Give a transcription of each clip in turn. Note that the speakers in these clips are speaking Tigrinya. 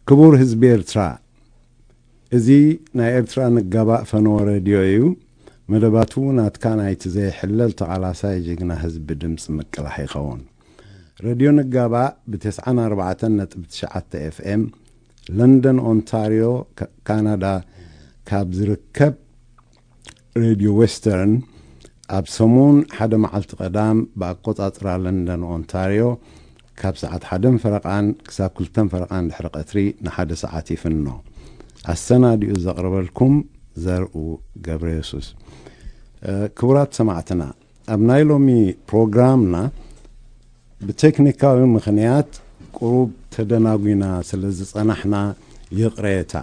ክቡር ህዝቢ ኤርትራ፣ እዚ ናይ ኤርትራ ንጋባእ ፈነወ ሬድዮ እዩ። መደባቱ ናትካ ናይቲ ዘይሕለል ተቓላሳይ ጅግና ህዝቢ ድምፂ ምቅላሕ ይኸውን። ሬድዮ ንጋባእ ብ94.9 ኤፍኤም ለንደን ኦንታርዮ፣ ካ-፣ ካናዳ ካብ ዝርከብ ሬድዮ ዌስተርን ኣብ ሰሙን ሓደ መዓልቲ ቀዳም ብኣቆጻጽራ ለንደን ኦንታርዮ ካብ ሰዓት ሓደን ፈረቓን ክሳብ ክልተን ፈረቓን ድሕሪ ቀትሪ ንሓደ ሰዓት ይፍኖ። ኣሰናዲኡ ዘቕርበልኩም ዘርኡ ገብረ የሱስ። እ፣ ክቡራት ሰማዕትና፣ ኣብ ናይ ሎሚ ፕሮግራምና ብቴክኒካዊ ምኽንያት ቁሩብ ተደናጒና ስለ ዝጸናሕና ይቕሬታ።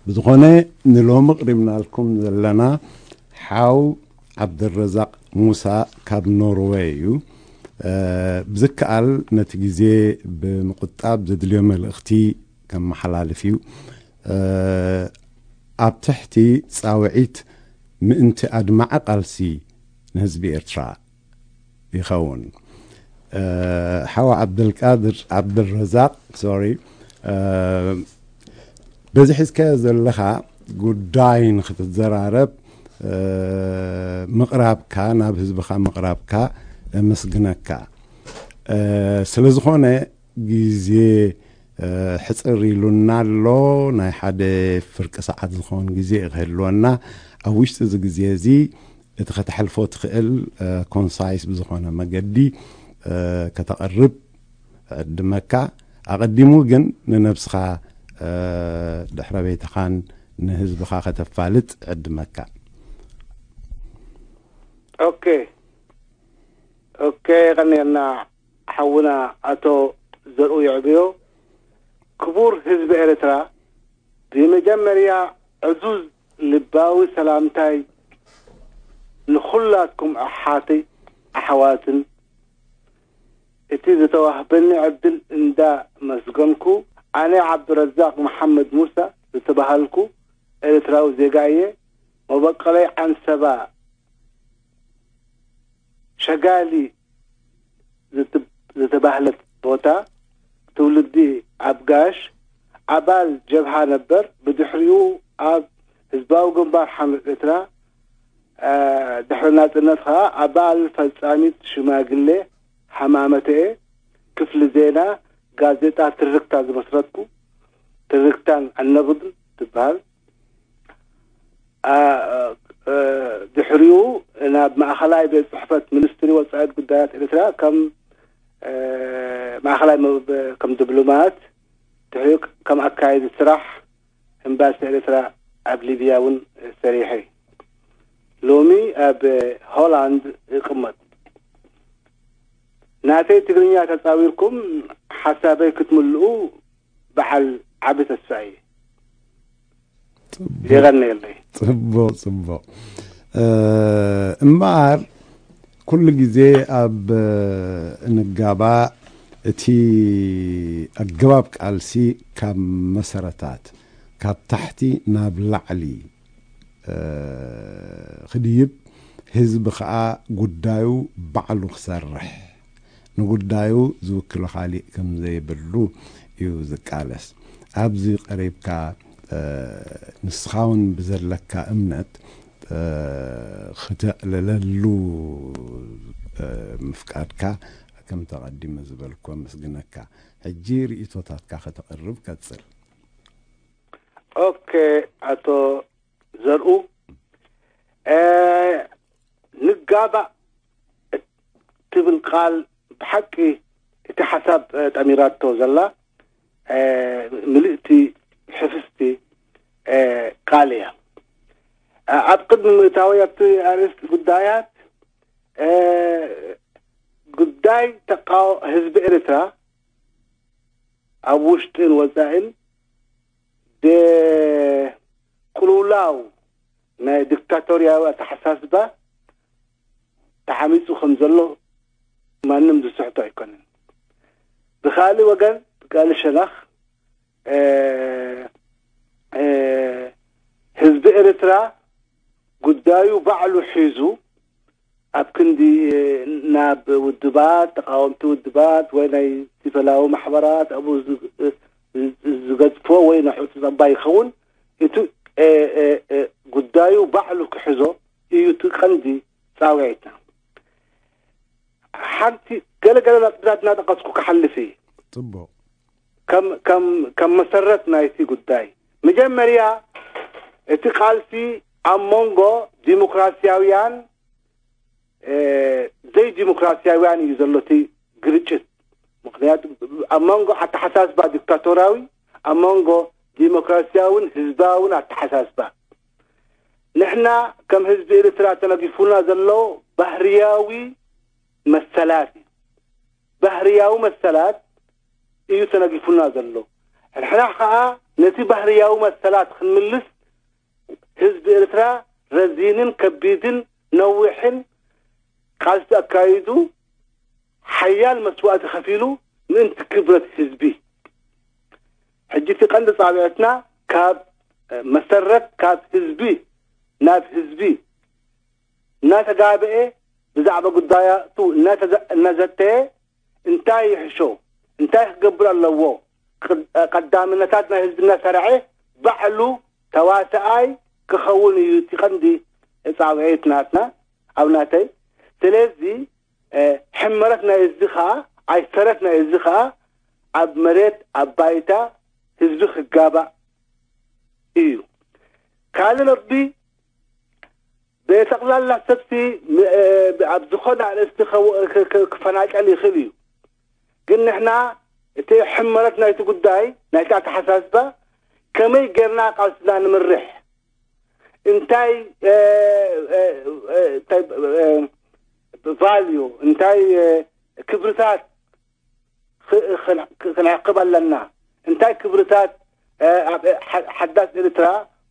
ብዝኾነ ንሎሚ ቅሪብናልኩም ዘለና ሓው ዓብደረዛቕ ሙሳ ካብ ኖርወይ እዩ። እ፣ ብዝከኣል ነቲ ግዜ ብምቑጣብ ዘድልዮ መልእኽቲ ከመሓላልፍ እዩ። እ፣ ኣብ ትሕቲ ጻውዒት ምእንቲ ኣድማዒ ቃልሲ ንህዝቢ ኤርትራ ይኸውን። እ፣ ሓው ዓብደልቃድር፣ ዓብደልረዛቅ፣ ሶሪ፣ እ፣ በዚ ሒዝካዮ ዘለኻ ጉዳይ ንኽትዘራረብ፣ እ፣ ምቕራብካ፣ ናብ ህዝብኻ ምቕራብካ እምስግነካ። እ፣ ስለ ዝኾነ ግዜ፣ እ፣ ሕጽር ኢሉና ኣሎ። ናይ ሓደ ፍርቂ ሰዓት ዝኸውን ግዜ እዩ ክህልወና። ኣብ ውሽጢ እዚ ግዜ እዚ እቲ ከተሕልፎ ትኽእል፣ እ፣ ኮንሳይስ ብዝኾነ መገዲ፣ እ፣ ከተቕርብ እዕድመካ። ኣቐዲሙ ግን ንነብስኻ፣ እ፣ ድሕረ ቤትኻን ንህዝብኻ ከተፋልጥ እዕድመካ። ኦኬ። ኦኬ፣ ቀኒልና ሓውና ኣቶ ዘርኡ ይዕብዮ። ክቡር ህዝቢ ኤርትራ፣ ብመጀመርያ ዕዙዝ ልባዊ ሰላምታይ ንኹላትኩም ኣሓተይ ኣሕዋትን፣ እቲ ዝተዋህበኒ ዕድል እንዳ መስገንኩ፣ ኣነ ዓብዱረዛቅ መሓመድ ሙሳ ዝተባሃልኩ ኤርትራዊ ዜጋ እየ። መበቀለይ ዓንሰባ ሸጋሊ ዝት-፣ ዝተባህለት ቦታ፣ ትውልዲ ኣብ ጋሽ፣ ኣባል ጀብሃ ነበር። ብድሕሪኡ ኣብ ህዝባዊ ግንባር ሓርነት ኤርትራ፣ እ፣ ድሕሪ ናጽነት ኸኣ ኣባል ፈጻሚት ሽማግሌ ሃማመተኤ ክፍሊ ዜና ጋዜጣ ትርክታ ዝመስረትኩ፣ ትርክታን ኣነብድን ትበሃል። ኣ-፣ እ፣ ድሕሪኡ ናብ ማእኸላይ ቤት ጽሕፈት ሚኒስትሪ ወጻኢ ጉዳያት ኤርትራ ከም፣ እ፣ ማእኸላይ መ-፣ ከም ዲፕሎማት፣ ድሕሪኡ ከም ኣካያዲ ስራሕ ኤምባሲ ኤርትራ ኣብ ሊብያ እውን ሰሪሐ። ሎሚ ኣብ ሆላንድ እቕመጥ። ናተይ ትግርኛ ተጻዊርኩም ሓሳበይ ክትምልኡ በዓል ዓቢ ተስፋ እየ። ጽቡቕ። የቐንየለይ። ጽቡቕ፣ ጽቡቕ። እ፣ እምበኣር ኩሉ ግዜ ኣብ እንጋባእ እቲ ኣገባብ ቃልሲ ካብ መሰረታት፣ ካብ ታሕቲ ናብ ላዕሊ፣ እ፣ ክድይብ፣ ህዝቢ ኸኣ ጉዳዩ ባዕሉ ክሰርሕ፣ ንጉዳዩ ዝውክሎ ካሊእ ከም ዘይብሉ እዩ ዝቃለስ። ኣብዚ ቀሪብካ፣ እ፣ ንስኻ እውን ብዘለካ እምነት፣ እ፣ ክተዕልለሉ፣ እ፣ ምፍቃድካ ከም ተቐዲመ ዝበልኩ ኣመስግነካ። ሕጂ ርእይቶታትካ ከተቕርብ ቀጽል። ኦኬ፣ ኣቶ ዘርኡ፣ እ፣ ንጋባእ እትብል ቃል ብሓቂ እቲ ሓሳብ፣ እ፣ ጠሚራቶ ዘላ፣ እ፣ ምልእቲ ሕፍስቲ፣ እ፣ ቃል እያ። እ፣ ኣብ ቅድሚ ምእታዊ ኣብቲ ኣርእስቲ ጉዳያት፣ እ፣ ጉዳይ ተቃው-፣ ህዝቢ ኤርትራ ኣብ ውሽጥን ወጻኢን ደ-፣ ቅልውላው ናይ ዲክታቶርያዊ ኣተሓሳስባ ተዓሚጹ ከም ዘሎ ማንም ዝስሕቶ ኣይኮነን። ብኻልእ ወገን፣ ብካልእ ሸነኽ፣ እ፣ እ፣ ህዝቢ ኤርትራ ጉዳዩ ባዕሉ ሒዙ ኣብ ክንዲ፣ እ፣ ናብ ውድባት፣ ተቃወምቲ ውድባት ወይ ናይ ሲቪላዊ ማሕበራት ኣብኡ ዝ-፣ እ፣ ዝ-፣ ዘባ ይኸውን። እቲ ጉዳዩ ባዕሉ ክሕዞ እዩ እቲ ቀንዲ ፃውዒትና። ሓንቲ ገለገለ ነጥብታት እናጠቀስኩ ክሓልፍ እዩ። ፅቡቅ። ከም መሰረት ናይቲ ጉዳይ፣ መጀመርያ እቲ ቃልሲ ኣብ መንጎ ዲሞክራሲያውያን ዘይዲሞክራሲያውያን እዩ ዘሎ እቲ ግርጭት። ምክንያቱ ኣብ መንጎ ኣተሓሳስባ ዲክታቶራዊ፣ ኣብ መንጎ ዲሞክራሲያውን ህዝባውን ኣተሓሳስባ። ንሕና ከም ህዝቢ ኤርትራ ተነጊፉና ዘሎ ባህርያዊ መሰላት እዩ። ባህርያዊ መሰላት እዩ ተነጊፉና ዘሎ። ንሕና ከዓ ነቲ ባህርያዊ መሰላት ክንምልስ ህዝቢ ኤርትራ ረዚንን ከቢድን ነዊሕን ቃልሲ ኣካይዱ ሓያል መስዋእቲ ከፊሉ ምእንቲ ክብረት ህዝቢ። ሕጂ እቲ ቀንዲ ፃብዕትና ካብ መሰረት ካብ ህዝቢ ናብ ህዝቢ እናተጋብኤ ብዛዕባ ጉዳያቱ እናዘተየ እንታይ ይሕሾ እንታይ ክገብር ኣለዎ ቀዳምነታት ናይ ህዝቢ እናሰርዐ ባዕሉ ተዋሳኣይ ክኸውን እዩ እቲ ቀንዲ ፃውዒት ናትና ኣብ ናተይ። ስለዚ ሕመረት ናይ ህዝቢ ከዓ ኣይሰረት ናይ ህዝቢ ከዓ ኣብ መሬት ኣብ ባይታ ህዝቢ ክጋባእ እዩ። ካልእ ነጥቢ ብጠቕላላ ሰብሲ ኣብ ዝኾነ ኣርእስቲ ክፈናጨል ይኽእል እዩ። ግን ንሕና እቲ ሕመረት ናይቲ ጉዳይ ናይቲ ኣተሓሳስባ ከመይ ጌርና ቃልስና ንምርሕ እንታይ value እንታይ ክብርታት ክንዕቅብ ኣለና እንታይ ክብርታት ሓዳስ ኤርትራ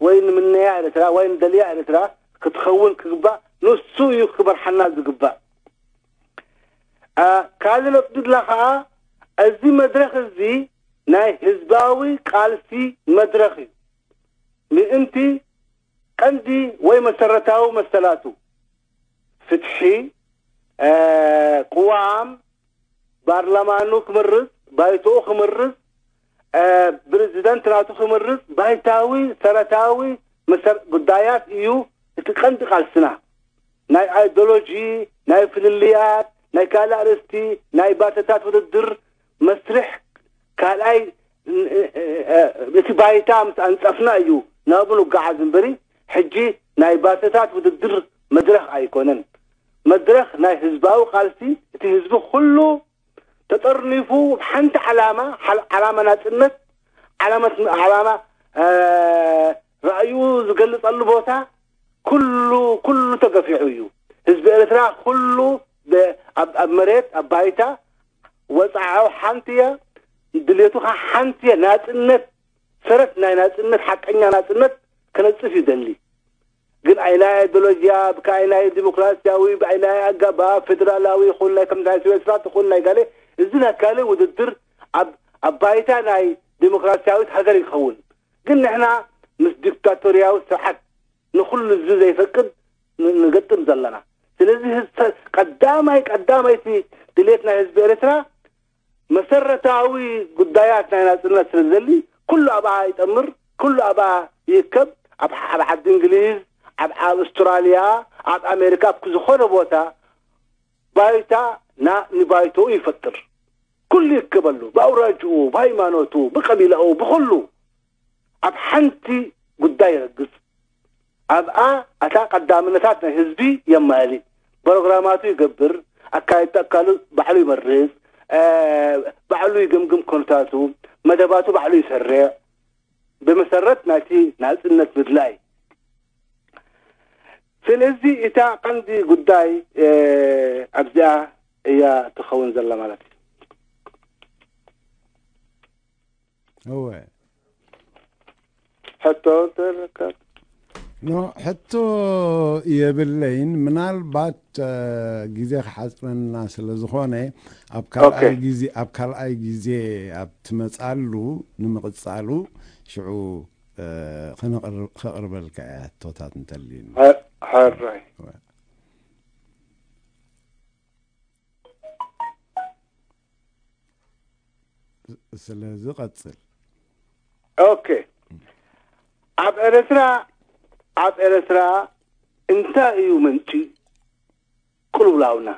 ወይ ንምነያ ኤርትራ ወይ ንደልያ ኤርትራ ክትኸውን ክግባእ ንሱ እዩ ክመርሓና ዝግባእ። ካልእ ነጥቢ ድማ ከዓ እዚ መድረኽ እዚ ናይ ህዝባዊ ቃልሲ መድረኽ እዩ። ምእንቲ ቀንዲ ወይ መሰረታዊ መሰላቱ ፍትሒ፣ ቅዋም፣ ባርላማኑ ክምርፅ፣ ባይቶኡ ክምርፅ፣ ፕረዚደንት ናቱ ክምርፅ፣ ባይታዊ ሰረታዊ ጉዳያት እዩ እቲ ቀንዲ ቃልስና። ናይ ኣይዲዮሎጂ፣ ናይ ፍልልያት፣ ናይ ካልእ ኣርእስቲ፣ ናይ ባተታት ውድድር መስርሕ ካልኣይ እቲ ባይታ ምስ ኣንፀፍና እዩ ናብኡ ንጓዓዝ እምበሪ ሕጂ ናይ ባተታት ውድድር መድረኽ ኣይኮነን። መድረኽ ናይ ህዝባዊ ቃልሲ እቲ ህዝቢ ኩሉ ተጠርኒፉ ሓንቲ ዓላማ ዓላማ ናፅነት ዓላማ ራእዩ ዝገልፀሉ ቦታ ኩሉ ኩሉ ተገፊዑ እዩ። ህዝቢ ኤርትራ ኩሉ ኣብ መሬት ኣብ ባይታ ወፃዓዊ ሓንቲ እያ። ድሌቱ ከዓ ሓንቲ እያ። ናፅነት ሰረት ናይ ናፅነት ሓቀኛ ናፅነት ከነፅፍ ይደሊ። ግን ኣይናይ ኣይዲዮሎጂያ ብካይናይ ዲሞክራሲያዊ ብኣይናይ ኣገባብ ፌደራላዊ ይኹን ናይ ከምዚ ናይ ስዌስራት ይኹን ናይ ጋሌ እዚ ናይ ካልእ ውድድር ኣብ ኣብ ባይታ ናይ ዲሞክራሲያዊት ሃገር ይኸውን። ግን ንሕና ምስ ዲክታቶርያዊ ስርዓት ንኩሉ እዚ ዘይፈቅድ ንገጥም ዘለና። ስለዚ ቀዳማይ ቀዳማይቲ ድሌት ናይ ህዝቢ ኤርትራ መሰረታዊ ጉዳያት ናይ ናፅነት ስለ ዘሊ ኩሉ ኣብኣ ይጠምር፣ ኩሉ ኣብኣ ይእከብ። ኣብ ዓዲ እንግሊዝ፣ ኣብ ኣስትራልያ፣ ኣብ ኣሜሪካ፣ ኣብ ዝኾነ ቦታ ባይታ ንባይቶኡ ይፈጥር። ኩሉ ይእከበሉ፣ ብኣውራጅኡ፣ ብሃይማኖቱ፣ ብቀቢላኡ፣ ብኩሉ ኣብ ሓንቲ ጉዳይ ይረግፅ። ኣብኣ እታ ቀዳምነታት ናይ ህዝቢ የማልእ፣ ፕሮግራማቱ ይገብር፣ ኣካየድቲ ኣካሉ ባዕሉ ይመርፅ፣ ባዕሉ ይግምግም ኩነታቱ፣ መደባቱ ባዕሉ ይሰርዕ ብመሰረት ናይቲ ናፅነት ምድላይ። ስለዚ እታ ቀንዲ ጉዳይ ኣብዚኣ እያ ትኸውን ዘላ ማለት እዩ። እወ ሕቶ እንተለካ ኖ ሕቶ የብለይን። ምናልባት ግዜ ክሓፅረና ስለ ዝኾነ ኣብ ካልኣይ ግዜ ኣብ ካልኣይ ግዜ ኣብ ትመፃሉ ንምቕፃሉ ሽዑ ከቕርበልካ እያ ሕቶታት እንተልዩኒ። ሕራይ ስለዚ ቀፅል። ኦኬ ኣብ ኤርትራ ኣብ ኤርትራ እንታይ እዩ ምንጪ ቅልውላውና?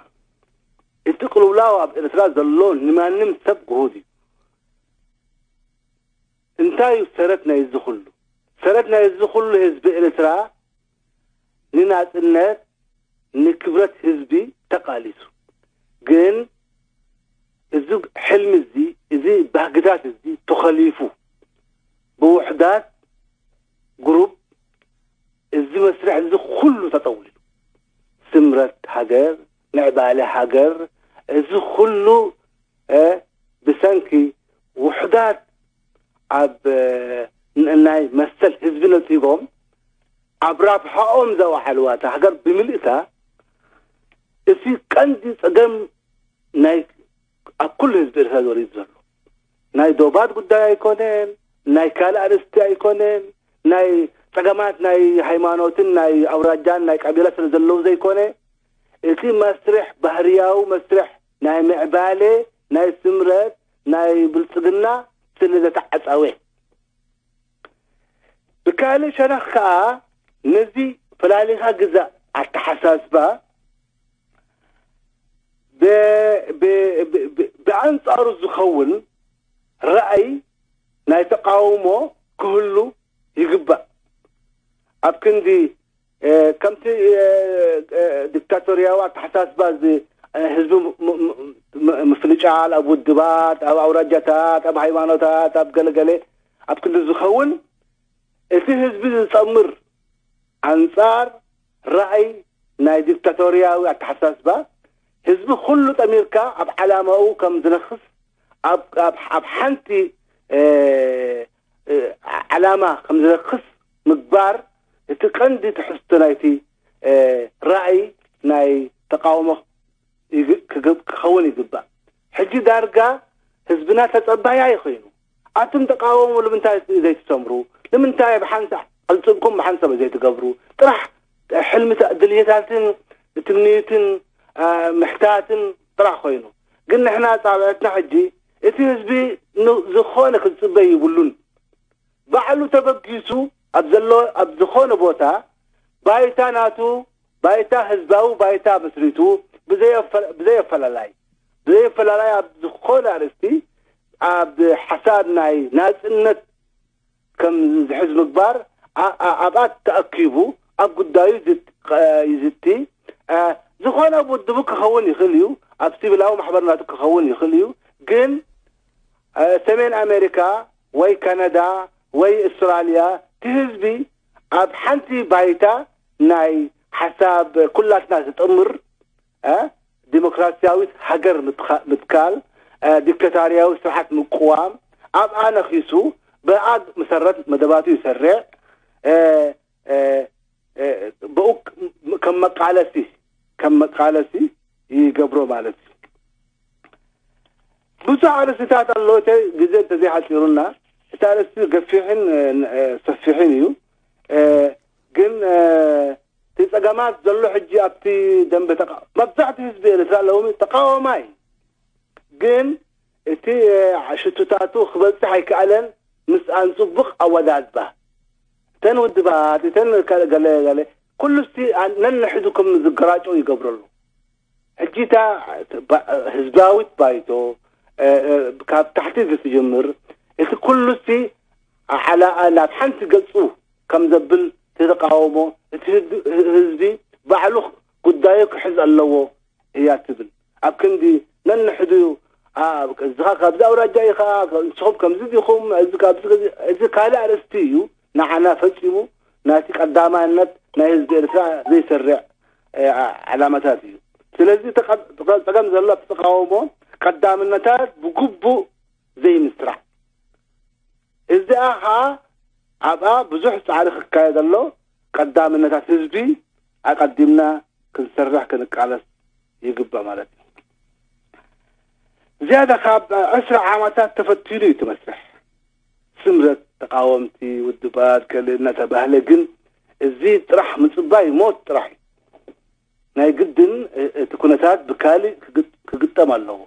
እቲ ቅልውላው ኣብ ኤርትራ ዘሎ ንማንም ሰብ ግሁድ እዩ። እንታይ እዩ ሰረት ናይ እዚ ኩሉ? ሰረት ናይ እዚ ኩሉ ህዝቢ ኤርትራ ንናጽነት፣ ንክብረት ህዝቢ ተቃሊሱ። ግን እዚ ሕልሚ እዚ፣ እዚ ባህግታት እዚ ተኸሊፉ ብውሕዳት ግሩፕ እዚ መስርሕ እዚ ኩሉ ተጠውሊሉ። ስምረት ሃገር፣ ምዕባለ ሃገር፣ እዚ ኩሉ፣ እ፣ ብሰንኪ ውሕዳት ኣብ፣ እ፣ ን-፣ ናይ መሰል ህዝቢ ነጺጎም ኣብ ራብሓኦም ዘውዓልዋ እታ ሃገር ብምልእታ፣ እቲ ቀንዲ ጸገም ናይ ኣብ ኩሉ ህዝቢ ኤርትራ ወሪዱ ዘሎ ናይ ዶባት ጉዳይ ኣይኮነን፣ ናይ ካልእ ኣርእስቲ ኣይኮነን፣ ናይ ጸገማት ናይ ሃይማኖትን ናይ ኣውራጃን ናይ ቀቢላ ስለ ዘለዉ ዘይኮነ፣ እቲ መስርሕ ባህርያዊ መስርሕ ናይ ምዕባለ፣ ናይ ስምረት፣ ናይ ብልጽግና ስለ ዘተዓጸወ። ብካልእ ሸነኽ ከኣ ነዚ ፈላሊኻ ግዛእ ኣተሓሳስባ ብ-፣ ብ-፣ ብ-፣ ብ-፣ ብኣንጻሩ ዝኸውን ራእይ ናይ ተቃውሞ ክህሉ ይግባእ። ኣብ ክንዲ፣ እ፣ ከምቲ፣ እ፣ እ፣ ዲክታቶርያዊ ኣተሓሳስባ እዚ፣ እ፣ ህዝቢ ም-፣ ም-፣ ም-፣ ምፍንጫል ኣብ ውድባት፣ ኣብ ኣውራጃታት፣ ኣብ ሃይማኖታት፣ ኣብ ገለገለ ኣብ ክንዲ ዝኸውን እቲ ህዝቢ ዝጸምር ኣንጻር ራእይ ናይ ዲክታቶርያዊ ኣተሓሳስባ፣ ህዝቢ ኩሉ ጠሚርካ ኣብ ዓላማኡ ከም ዝነኽስ፣ ኣብ፣ ኣብ፣ ኣብ ሓንቲ፣ እ፣ እ፣ ዓላማ ከም ዝነኽስ ምግባር፣ እቲ ቀንዲ ትሕዝቶ ናይቲ፣ እ፣ ራእይ ናይ ተቃውሞ ይግ-፣ ክግ-፣ ክኸውን ይግባእ። ሕጂ ዳርጋ ህዝብና ተጸባያይ ኮይኑ፣ ኣቱም ተቃወሙ፣ ንምንታይ ዘይትሰምሩ? ንምንታይ ብሓንሳብ ቅልጽምኩም ብሓንሳብ ዘይትገብሩ? ጥራሕ ሕልምታ-፣ ድልየታትን ትምኒትን፣ አ፣ ምሕታትን ጥራሕ ኮይኑ። ግን ንሕና ጻውዒትና ሕጂ እቲ ህዝቢ ን-፣ ዝኾነ ክጽበ ይብሉን። ባዕሉ ተበጊሱ ኣብ ዘሎ፣ ኣብ ዝኾነ ቦታ ባይታ ናቱ፣ ባይታ ህዝባዊ ባይታ መስሪቱ ብዘየፈ-፣ ብዘየፈላላይ፣ ብዘየፈላላይ ኣብ ዝኾነ ኣርእስቲ ኣብ ሓሳብ ናይ ናጽነት ከም ዝሕዝ ምግባር፣ ኣ-፣ ኣ-፣ ኣብኣ ተኣኪቡ ኣብ ጉዳዩ ዝት-፣ ይዝቲ። እ፣ ዝኾነ ኣብ ውድቡ ክኸውን ይኽእል እዩ፣ ኣብ ሲቪላዊ ማሕበር ናቱ ክኸውን ይኽእል እዩ። ግን፣ እ፣ ሰሜን ኣሜሪካ ወይ ካናዳ ወይ ኣስትራልያ፣ እቲ ህዝቢ ኣብ ሓንቲ ባይታ ናይ ሓሳብ ኩላትና ዝጥምር፣ እ፣ ዲሞክራሲያዊት ሃገር ምትኻ-፣ ምትካል፣ እ፣ ዲክታታርያዊ ስርዓት ምቅዋም፣ ኣብኣ ነኺሱ፣ ብኣ መሰረት መደባቱ ይሰርዕ፣ እ፣ እ፣ እ፣ ብኡ ከም መቃለሲ፣ ከም መቃለሲ ይገብሮ ማለት እዩ። ብዙሕ ኣርእስትታት ኣሎ፣ እተ ግዜ እንተዘይሓጺሩና፣ እቲ ኣርእስቲ ገፊሕን፣ እ፣ እ፣ ሰፊሕን እዩ። እ፣ ግን፣ እ፣ እቲ ጸገማት ዘሎ ሕጂ ኣብቲ ደንበ ተቃ-፣ መብዛሕትኡ ህዝቢ ኤርትራ ሎሚ ተቃዋማይ፣ ግን እቲ፣ እ፣ ሽቱታቱ ክበጽሕ ኣይከኣለን። ምስኣን ጽቡቕ ኣወዳድባ፣ እተን ውድባት፣ እተን ከ-፣ ገለ፣ ገለ፣ ኩሉ እስቲ ኣን-፣ ነንሕዱ ከም ዝገራጮ ይገብረሉ። ሕጂ እታ ባ-፣ ህዝባዊት ባይቶ፣ እ፣ እ፣ ካብ ታሕቲ ዝትጅምር፣ እቲ ኩሉ እስቲ ዓላ-፣ ናብ ሓንቲ ገጹ ከም ዘብል ተተቃወሞ፣ እቲ ህድ-፣ ህዝቢ ባዕሉ ጉዳዩ ክሕዝ ኣለዎ እያ ትብል። ኣብ ክንዲ ነንሕዱ፣ ኣ-፣ እዚኻ ካብዚ ኣውራጃ ኢኻ፣ ንስኹም ከምዚ ዲኹም፣ እዚ ካብዚ፣ እዚ ካልእ ኣርእስቲ እዩ። ንዓና ፈጺሙ ናቲ ቀዳማይነት ናይ ህዝቢ ኤርትራ ዘይሰርዕ፣ እ፣ ዓ-፣ ዓላማታት እዩ። ስለዚ ተቐ-፣ ተቐ-፣ ጸገም ዘሎ ተቃውሞ ቀዳምነታት ብግቡእ ዘይምስራዕ። እዚኣ ኸኣ ኣብኣ ብዙሕ ጻዕሪ ክካየድ ኣሎ። ቀዳምነታት ህዝቢ ኣቐዲምና ክንሰርሕ ክንቃለስ ይግባእ ማለት እዩ። ዝያዳ ካብ ዕስራ ዓመታት ተፈቲኑ እዩ እቲ መስርሕ። ስምረት፣ ተቃወምቲ ውድባት፣ ገለ እናተባህለ ግን እዚ ጥራሕ ምጽባይ ሞት ጥራሕ እዩ። ናይ ግድን እ-፣ እቲ ኩነታት ብካልእ ክግ-፣ ክግጠም ኣለዎ።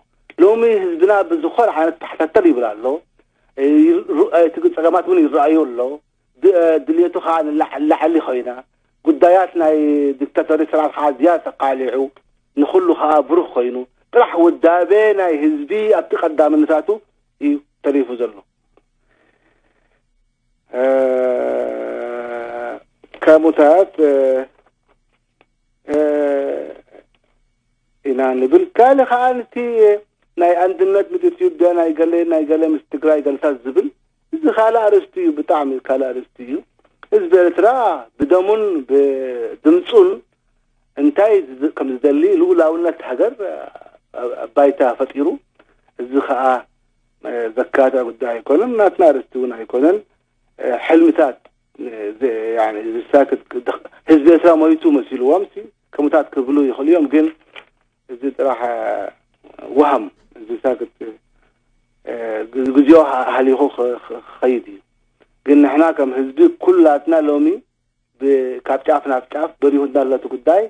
ሎሚ ህዝብና ብዝኾነ ዓይነት ተሓታተል ይብል ኣሎ። እ፣ ይር-፣ ሩ-፣ እቲ ጸገማት እውን ይረኣዩ ኣሎ። ድልየቱ ከዓ ንላዕሊ ኮይና፣ ጉዳያት ናይ ዲክታቶሪ ስርዓት ከዓ ዝያዳ ተቃሊዑ፣ ንኩሉ ከዓ ብሩህ ኮይኑ፣ ጥራሕ ውዳቤ ናይ ህዝቢ ኣብቲ ቀዳምነታቱ እዩ ተሪፉ ዘሎ። ከሙታት ኢና ንብል። ካልእ ከዓ ንቲ ናይ ኣንድነት ምስ ኢትዮጵያ ናይ ገለ ናይ ገለ ምስ ትግራይ ገልታት ዝብል፣ እዚ ካልእ ኣርእስቲ እዩ፣ ብጣዕሚ ካልእ ኣርእስቲ እዩ። ህዝቢ ኤርትራ ብደሙን ብድምፁን እንታይ ከም ዝደሊ፣ ልኡላውነት ሃገር ኣብ ባይታ ፈጢሩ፣ እዚ ከዓ ዘካትዕ ጉዳይ ኣይኮነን፣ ናትና ኣርእስቲ እውን ኣይኮነን። ሕልምታት ዝሳክት ህዝቢ ኤርትራ ሞይቱ መሲልዎም ከሙታት ክብሉ ይኽእሉ እዮም። ግን እዚ ጥራሕ ወሃም ዝሳክት ግዜኡ ሃሊኹ ክኸይድ እዩ። ግን ንሕና ከም ህዝቢ ኩላትና ሎሚ ካብ ጫፍ ናብ ጫፍ በሪሁ እንዳለቱ ጉዳይ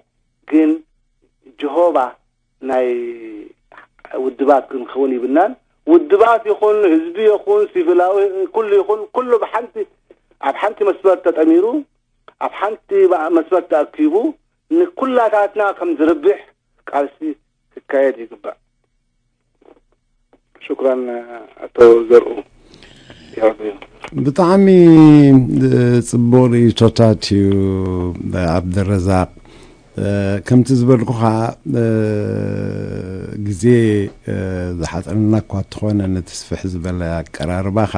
ግን ጀሆባ ናይ ውድባት ክንኸውን ይብናን። ውድባት ይኹን ህዝቢ ይኹን ሲቪላዊ ኩሉ ይኹን ኩሉ ብሓንቲ ኣብ ሓንቲ መስመር ተጠሚሩ ኣብ ሓንቲ መስመር ተኣኪቡ ንኩላታትና ከም ዝርብሕ ቃልሲ ክካየድ ይግባእ። ሽኩራን ኣቶ ዘርኡ። ብጣዕሚ ጽቡቕ ርእይቶታት እዩ። ኣብደረዛቅ ከምቲ ዝበልኩኻ ግዜ ዝሓፀረና እኳ እንተኾነ ነቲ ስፍሕ ዝበለ ኣቀራርባኻ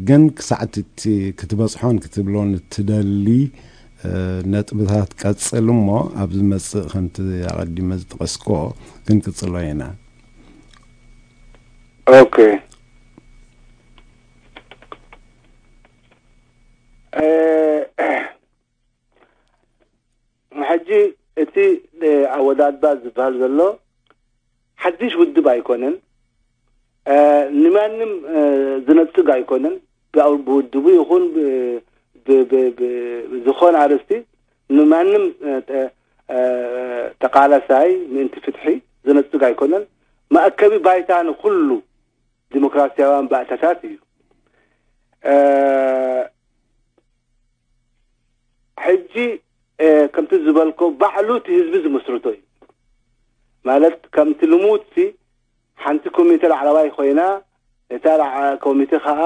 ግን ክሳዕቲ ክትበፅሖን ክትብሎን እትደሊ ነጥብታት ቀፅል እሞ ኣብ ዝመፅእ ከምቲ ኣቐዲመ ዝጠቐስኮ ክንቅፅሎ ኢና። ኦኬ ሕጂ እቲ ኣወዳድባ ዝበሃል ዘሎ ሓድሽ ውድብ ኣይኮነን። ንማንም ዝነጽግ ኣይኮነን። ብውድቡ ይኹን ዝኾነ ኣርእስቲ ንማንም ተቃላሳይ ምእንቲ ፍትሒ ዝነጽግ ኣይኮነን። መኣከቢ ባይታ ንኩሉ ዲሞክራሲያውያን ባእታታት እዩ። ሕጂ ከምቲ ዝበልኮ ባዕሉ እቲ ህዝቢ ዝመስርቶ እዩ። ማለት ከምቲ ልሙድ ሲ ሓንቲ ኮሚቴ ላዕለዋይ ኮይና እታ ኮሚቴ ከዓ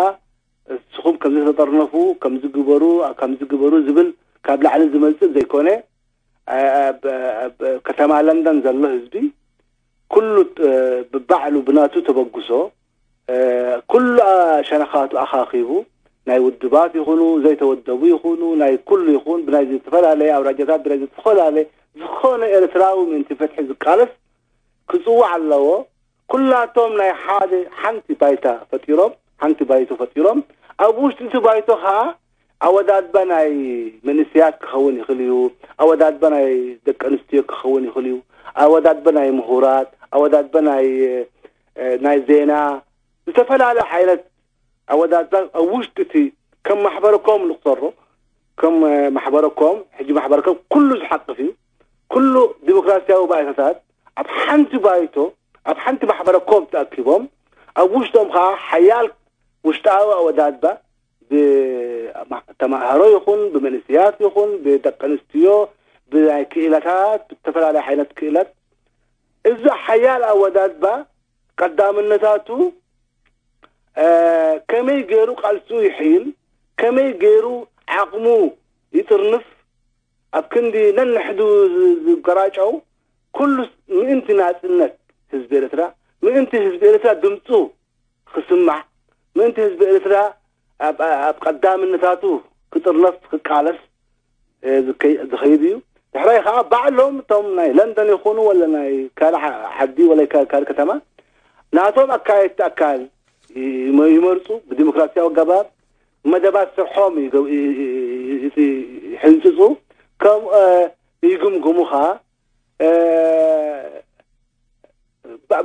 እስኹም ከምዚ ተጠርነፉ፣ ከምዚ ግበሩ፣ ከምዚ ግበሩ ዝብል ካብ ላዕሊ ዝመፅእ ዘይኮነ ከተማ ለንደን ዘሎ ህዝቢ ኩሉ ብባዕሉ ብናቱ ተበግሶ ኩሉ ሸነኻቱ ኣኻኺቡ ናይ ውድባት ይኹኑ ዘይተወደቡ ይኹኑ ናይ ኩሉ ይኹን ብናይ ዝተፈላለየ ኣውራጃታት ብናይ ዝተፈላለየ ዝኾነ ኤርትራዊ ምእንቲ ፍትሒ ዝቃለስ ክፅዋዕ ኣለዎ። ኩላቶም ናይ ሓደ ሓንቲ ባይታ ፈጢሮም ሓንቲ ባይቶ ፈጢሮም ኣብ ውሽጢ እቲ ባይቶ ከዓ ኣወዳድባ ናይ መንእሰያት ክኸውን ይኽእል እዩ። ኣወዳድባ ናይ ደቂ ኣንስትዮ ክኸውን ይኽእል እዩ። ኣወዳድባ ናይ ምሁራት፣ ኣወዳድባ ናይ ናይ ዜና፣ ዝተፈላለየ ዓይነት ኣወዳድባ ኣብ ውሽጢ እቲ ከም ማሕበረ ኮም ንቁፀሮ። ከም ማሕበረ ኮም ሕጂ ማሕበረ ኮም ኩሉ ዝሓቅፍ እዩ። ኩሉ ዲሞክራሲያዊ ባይቶታት ኣብ ሓንቲ ባይቶ ኣብ ሓንቲ ማሕበረ ኮም ተኣኪቦም ኣብ ውሽጦም ከዓ ሓያል ውሽጣዊ ኣወዳድባ ብተማሃሮ ይኹን ብመንእሰያት ይኹን ብደቂ ኣንስትዮ ብናይ ክኢላታት ብዝተፈላለየ ዓይነት ክኢላት እዚ ሓያል ኣወዳድባ ቀዳምነታቱ ከመይ ገይሩ ቃልስኡ ይሕይል፣ ከመይ ገይሩ ዓቕሙ ይጥርንፍ፣ ኣብ ክንዲ ነንሕዱ ዝገራጨው ኩሉ ምእንቲ ናጽነት ህዝቢ ኤርትራ፣ ምእንቲ ህዝቢ ኤርትራ ድምጹ ክስማዕ፣ ምእንቲ ህዝቢ ኤርትራ ኣብ ቀዳምነታቱ ክጥርነፍ ክቃለስ ዝኸይድ እዩ። ድሕራይ ከዓ ባዕሎም እቶም ናይ ለንደን ይኹኑ ወላ ናይ ካልእ ዓዲ ወላ ካልእ ከተማ ናቶም ኣካየድቲ ኣካል ይመርፁ። ብዲሞክራሲያዊ ኣገባብ መደባት ስርሖም ይሕንፅፁ፣ ከም ይግምግሙ ከዓ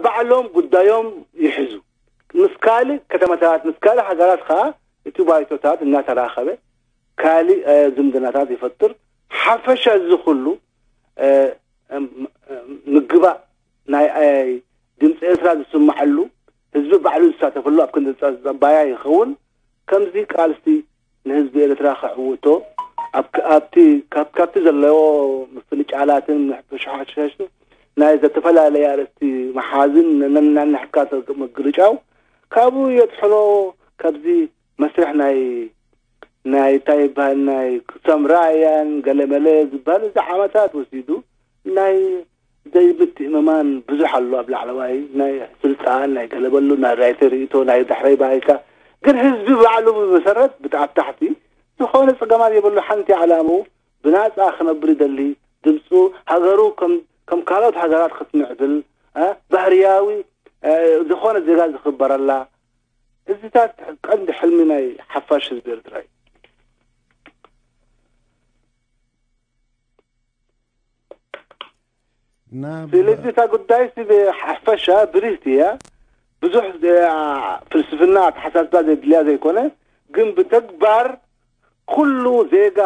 ባዕሎም ጉዳዮም ይሕዙ። ምስ ካልእ ከተማታት ምስ ካልእ ሃገራት ከዓ እቲ ባይቶታት እናተራኸበ ካልእ ዝምድናታት ይፈጥር። ሓፈሻ እዚ ኩሉ ምግባእ ናይ ድምፂ ኤርትራ ዝስማዐሉ ህዝቢ ባዕሉ ዝሳተፈሉ ኣብ ክንዲ ፀባያ ይኸውን። ከምዚ ቃልሲ ንህዝቢ ኤርትራ ከዕውቶ፣ ኣብ ኣብቲ ካብ ካብቲ ዘለዎ ምፍንጫላትን ምሕሽሓሽን ናይ ዝተፈላለየ ኣርእስቲ መሓዝን ነናንሕካ ምግርጫው ካብኡ የጥሕኖ። ካብዚ መስርሕ ናይ ናይ እንታይ ይበሃል ናይ ሰምራውያን ገለመለ ዝበሃል እዚ ዓመታት ወሲዱ ናይ ዘይምትእምማን ብዙሕ ኣሎ። ኣብ ላዕለዋይ ናይ ስልጣን ናይ ገለበሉ ናይ ራይተ ርእይቶ ናይ ዳሕረይ ባይታ ግን ህዝቢ ባዕሉ ብመሰረት ብትኣብ ታሕቲ ዝኾነ ጸገማት የብሉ። ሓንቲ ዓላምኡ ብናጻ ክነብር ይደሊ፣ ድምፁ ሃገሩ ከም ካልኦት ሃገራት ክትምዕብል ባህርያዊ ዝኾነ ዜጋ ዝኽበረላ፣ እዚታት ቀንዲ ሕልሚ ናይ ሓፋሽ ህዝቢ ኤርትራ እዩ። ስለዚ እታ ጉዳይ ሲ ሓፈሻ ብሪህቲ እያ። ብዙሕ ፍልስፍና ኣተሓሳስባ ዘድልያ ዘይኮነ፣ ግን ብተግባር ኩሉ ዜጋ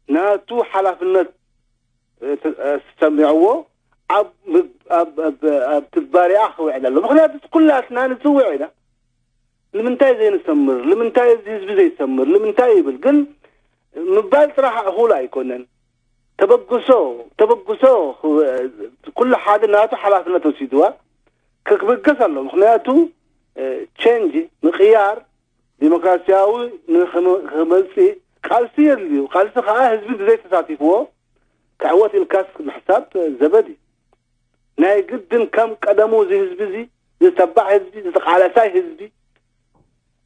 ናቱ ሓላፍነት ተሰሚዕዎ ኣብ ኣብ ትግባሪኣ ክውዕል ኣሎ። ምክንያቱ ኩላትና ንጽውዕ ኢና። ንምንታይ ዘይንሰምር? ንምንታይ እዚ ህዝቢ ዘይሰምር? ንምንታይ ይብል ግን ምባል ጥራሕ እኹል ኣይኮነን። ተበግሶ ተበግሶ ኩሉ ሓደ ናቱ ሓላፍነት ወሲድዋ ክብገስ ኣሎ። ምክንያቱ ቸንጅ ምቅያር ዲሞክራሲያዊ ንክመፅእ ቃልሲ የድልዩ። ቃልሲ ከዓ ህዝቢ ብዘይተሳቲፍዎ ክዕወት ኢልካስ ምሕሳብ ዘበት እዩ። ናይ ግድን ከም ቀደሙ እዚ ህዝቢ እዚ ዝተባዕ ህዝቢ ዝተቃለሳይ ህዝቢ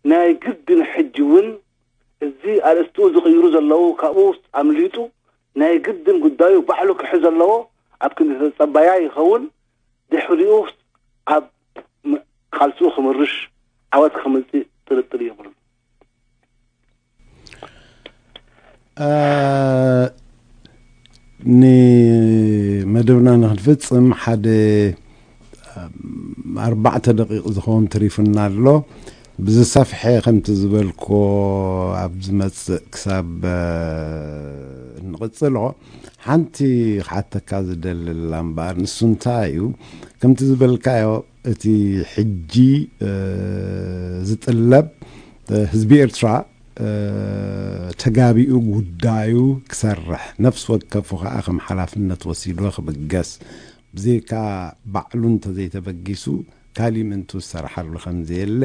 ናይ ግድን ሕጂ እውን እዚ ኣርእስትኡ ዝቕይሩ ዘለዉ ካብኡ ኣምሊጡ ናይ ግድን ጉዳዩ ባዕሉ ክሕዝ ኣለዎ። ኣብ ክንዲ ተጸባያ ይኸውን ድሕሪኡ ኣብ ቃልስኡ ክምርሽ ዓወት ክምጽእ ጥርጥር የብሉን። ንመደብና ንክንፍጽም ሓደ ኣርባዕተ ደቂቕ ዝኸውን ትሪፉና ኣሎ። ብዝሰፍሐ ከምቲ ዝበልኮ ኣብ ዝመጽእ ክሳብ እንቕጽሎ ሓንቲ ክሓተካ ዝደልላ እምበኣር ንሱ እንታይ እዩ ከምቲ ዝበልካዮ እቲ ሕጂ ዝጥለብ ህዝቢ ኤርትራ ተጋቢኡ ጉዳዩ ክሰርሕ ነፍሲ ወከፉ ከዓ ከም ሓላፍነት ወሲዶ ክብገስ ብዘይካ ባዕሉ እንተዘይተበጊሱ ካሊእ ምእንቱ ዝሰርሓሉ ከምዘየለ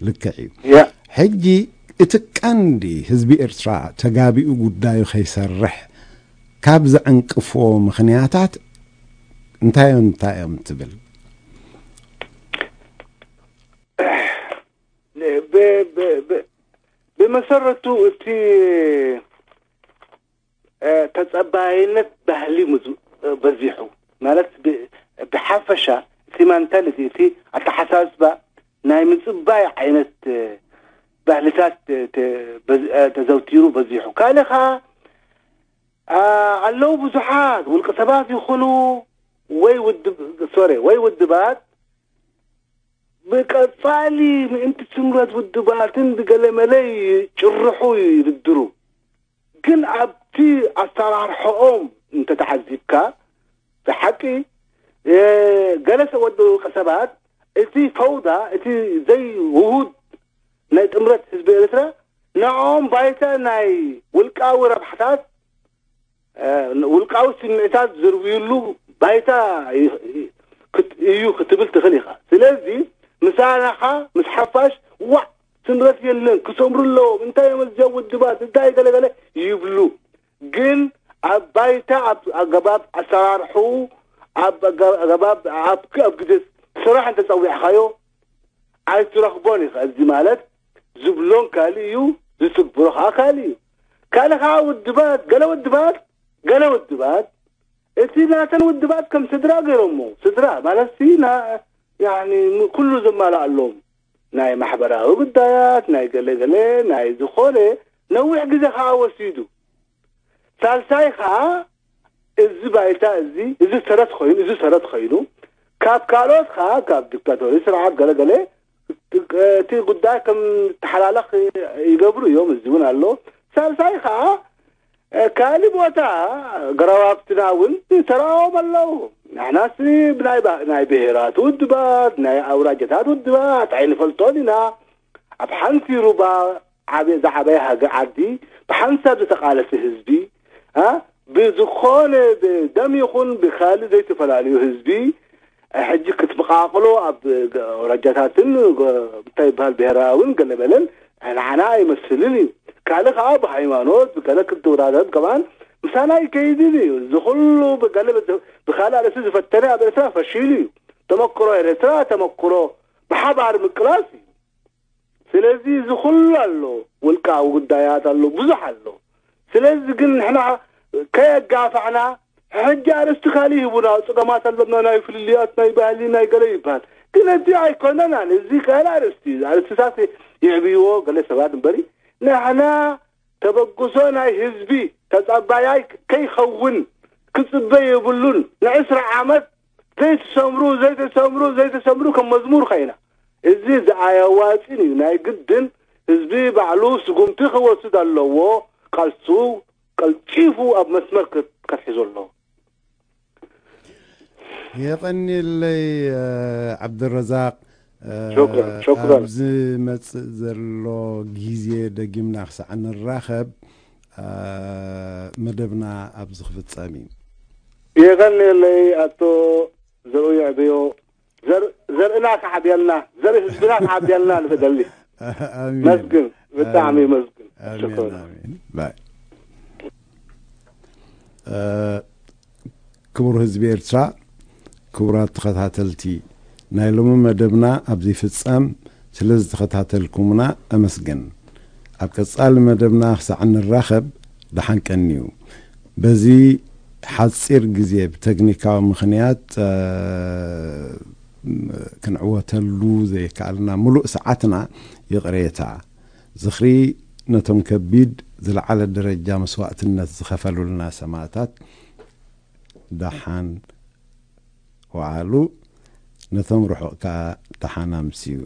ልክዕ እዩ። ሕጂ እቲ ቀንዲ ህዝቢ ኤርትራ ተጋቢኡ ጉዳዩ ከይሰርሕ ካብ ዘዕንቅፍዎ ምኽንያታት እንታይ እንታይ እዮም ትብል? ብመሰረቱ እቲ ተጸባይነት ባህሊ በዚሑ ማለት ብሓፈሻ እቲ ማንታሊቲ እቲ ኣተሓሳስባ ናይ ምጽባይ ዓይነት ባህልታት ተዘውቲሩ በዚሑ። ካልእ ከዓ ኣለዉ ብዙሓት ውልቀ ሰባት ይኹኑ ወይ ውድብ ሶሪ ወይ ውድባት ብቀጻሊ ምእንቲ ስምረት ውድባትን ብገለመለይ ጭርሑ ይብድሩ። ግን ኣብቲ ኣሰራርሐኦም እንተተዓዚብካ ብሓቂ ገለ ወዲ ውልቀ ሰባት እቲ ፈውዳ እቲ ዘይውሁድ ናይ ጥምረት ህዝቢ ኤርትራ ንዕኦም ባይታ ናይ ውልቃዊ ረብሓታት ውልቃዊ ስምዒታት ዝርውዩሉ ባይታ እዩ ክትብል ትኽእል ኢኻ። ስለዚ ምሳናኻ ምስ ሓፋሽ ዋዕ ስምረት የለን ክሰምሩ ኣለዎም እንታይ እዮም እዚኦም ውድባት እንታይ ገለገለ ይብሉ። ግን ኣብ ባይታ ኣብ ኣገባብ ኣሰራርሑ ኣብ ኣገባብ ኣብ ኣብ ግዜ ስራሕ እንተፀዊዕካዮ ኣይትረኽቦን ኢኻ። እዚ ማለት ዝብሎን ካልእ እዩ ዝትግብሮ ከዓ ካልእ እዩ። ካልእ ከዓ ውድባት ገለ ውድባት ገለ ውድባት እቲ ናተን ውድባት ከም ስድራ ገይሮሞ ስድራ ማለት ሲ ኩሉ ዘማልኣሎም ናይ ማሕበራዊ ጉዳያት ናይ ገለገለ ናይ ዝኾነ ነዊሕ ግዜ ከዓ ወሲዱ ሳልሳይ ከዓ እዚ ባይታ እዚ እዚ ሰረት ኮይኑ እዚ ሰረት ኮይኑ ካብ ካልኦት ከዓ ካብ ዲክታቶሪ ስርዓት ገለገለ እቲ ጉዳይ ከም ተሓላለኽ ይገብሩ እዮም። እዚ እውን ኣሎ። ሳልሳይ ከዓ ካልእ ቦታ ገረባብትና እውን ተራኦም ኣለዉ። ንሕናስ ብናይ ብሄራት ውድባት ናይ ኣውራጃታት ውድባት ኣይንፈልጦን ኢና። ኣብ ሓንቲ ሩባ ዓበ ዝዓበየ ሃገ ዓዲ ብሓንሳብ ዝተቓለሰ ህዝቢ ኣ ብዝኾነ ብደም ይኹን ብካልእ ዘይተፈላለዩ ህዝቢ ሕጂ ክትመቓቕሎ ኣብ ኣውራጃታትን እንታይ ይበሃል ብሄራውን ገለመለን ንዓና ኣይመስልን እዩ። ካልእ ከዓ ብሃይማኖት ብገለ ክትወዳደር ከማን ምሳና ይከይድን እዩ። እዚ ኩሉ ብገለ ብካልእ ኣርእስቲ ዝፈተነ ኣብ ኤርትራ ፈሺሉ እዩ። ተመክሮ ኤርትራ ተመክሮ ብሓባር ምቅላስ እዩ። ስለዚ እዚ ኩሉ ኣሎ፣ ውልቃዊ ጉዳያት ኣሎ፣ ብዙሕ ኣሎ። ስለዚ ግን ንሕና ከየጋፋዕና ሕጂ ኣርእስቲ ካልእ ይህቡና፣ ፀገማት ኣለና፣ ናይ ፍልልያት፣ ናይ ባህሊ፣ ናይ ገለ ይበሃል። ግን እቲ ኣይኮነናን፣ እዚ ካልእ ኣርእስቲ እዩ። ኣርእስትታት ይዕብይዎ ገለ ሰባት እምበሪ ንሕና ተበግሶ ናይ ህዝቢ ተጸባያይ ከይኸውን ክጽበ የብሉን። ንዕስራ ዓመት ዘይትሰምሩ ዘይትሰምሩ ዘይትሰምሩ ከም መዝሙር ኮይና እዚ ኣየዋጽን እዩ። ናይ ግድን ህዝቢ ባዕሉ ስጉምቲ ክወስድ ኣለዎ። ቃልሱ ቀልጢፉ ኣብ መስመር ከትሒዞ ኣለዎ። የቐንየለይ ዓብደረዛቅ። ሸኩረን። ኣብዚ መፅእ ዘሎ ግዜ ደጊምና ክሳዕ ንራኸብ መደብና ኣብዚ ክፍፀም እዩ። የቐንየለይ ኣቶ ዘርኡ የዕብዮ። ዘርእና ክዓብየልና፣ ዘርኢ ህዝብና ክዓብየልና ንፍደሊ። መስግን፣ ብጣዕሚ መስግን። ክቡር ህዝቢ ኤርትራ፣ ክቡራት ተኸታተልቲ፣ ናይ ሎሚ መደብና ኣብዚ ይፍጸም። ስለ ዝተኸታተልኩምና ኣመስግን። ኣብ ቀጻሊ መደብና ክሳዕ ንራኸብ ደሓን ቀንዩ። በዚ ሓጺር ግዜ ብተክኒካዊ ምኽንያት ክንዕወተሉ ዘይከኣልና ምሉእ ሰዓትና ይቕሬታ። ዝኽሪ ነቶም ከቢድ ዝለዓለ ደረጃ መስዋእትነት ዝኸፈሉልና ሰማእታት። ደሓን ወዓሉ። ነቶም ርሑቕ ከኣ ደሓን ኣምስዩ።